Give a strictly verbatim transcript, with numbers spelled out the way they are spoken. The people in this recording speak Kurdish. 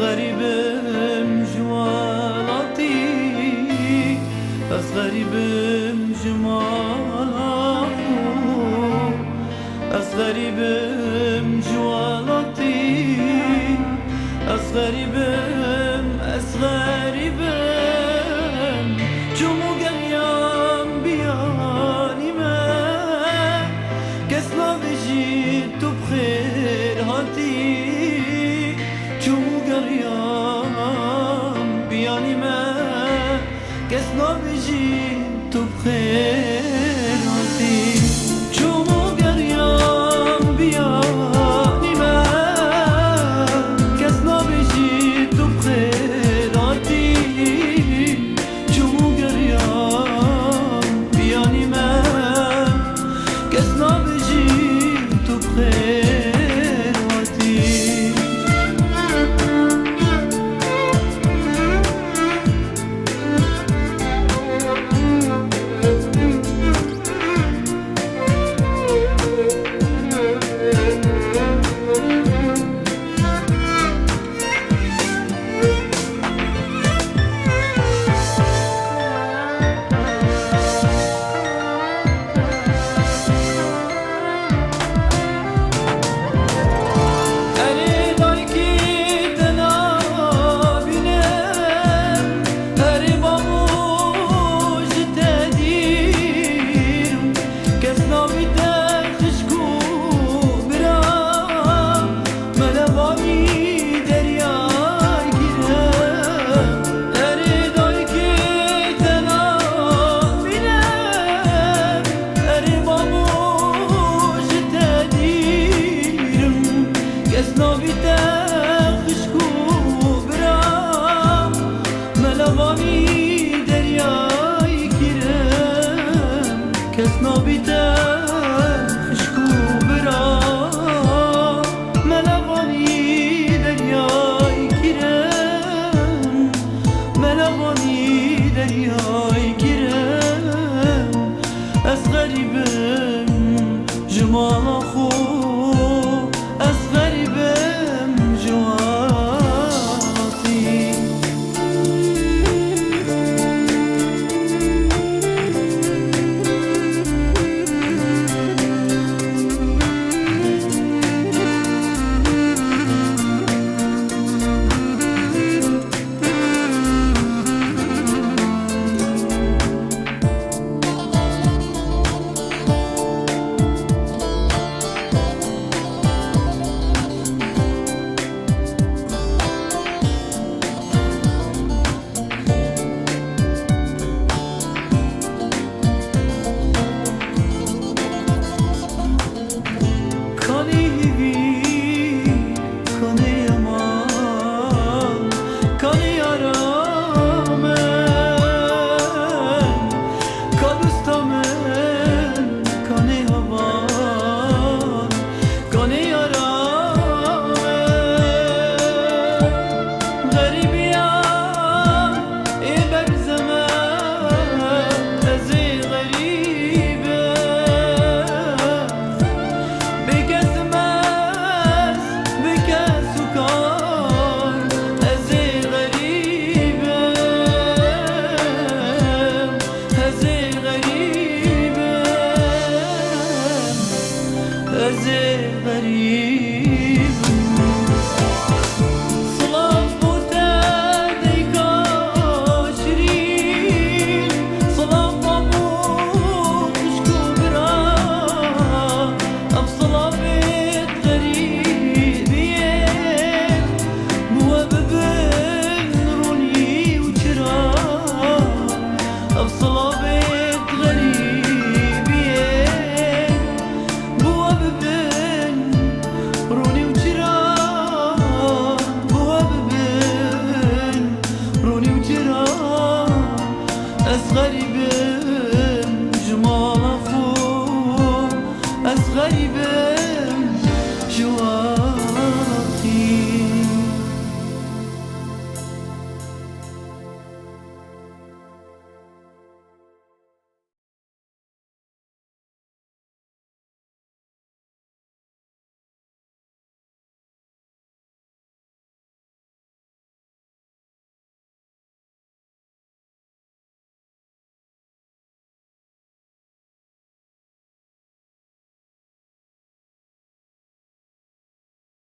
Xerîbim ji welatî, ez xerîbim ji mala xwe. Ez xerîbim ji welatî, ez xerîbim, ez xerîbim. Çûm û geriyam biyanî me, kes nabêjî tu bi xêr hatî. Çûm û geriyam biyanî me, kes nabêjî tu bi xêr hatî. Çûm û geriyam biyanî me, kes nabêjî tu bi xêr hatî. Çûm û geriyam biyanî me, kes nabêjî tu bi xêr hatî. Erê dayikê te nabînim, erê bavo ji te dîrim, kes nabî te xişk û bira. Melevanî deryayê girim, erê dayikê te nabînim, erê bavo ji te dîrim, kes nabî te xişk û bira. Melevanî deryayê girim, kes nabî te xişk û bira. Melevanî deryayê girim, melevanî deryayê girim. Ez xerîbim ji mala xwe, ez xerîbim ji welatî. Kanê hêvî, kanê eman, kanê yara min, ka dosta min, kanê heval, kanê yara min. Xerîbiya ê berze me, ez ê xerîb im. Bê kes im ez, bê kes û kar, ez ê xerîb im, ez ê xerîb im. Ez ê xerîb im. Silav bo te dayika şirîn, silav bo xwişk û bira. Ev silavê xerîbiyê, bi we bibin rûnî û çira. Ev silavê xerîbiyê, bi we bibin rûnî û çira, bi we bibin rûnî û çira. Ez xerîb im ji mala xwe, ez xerîb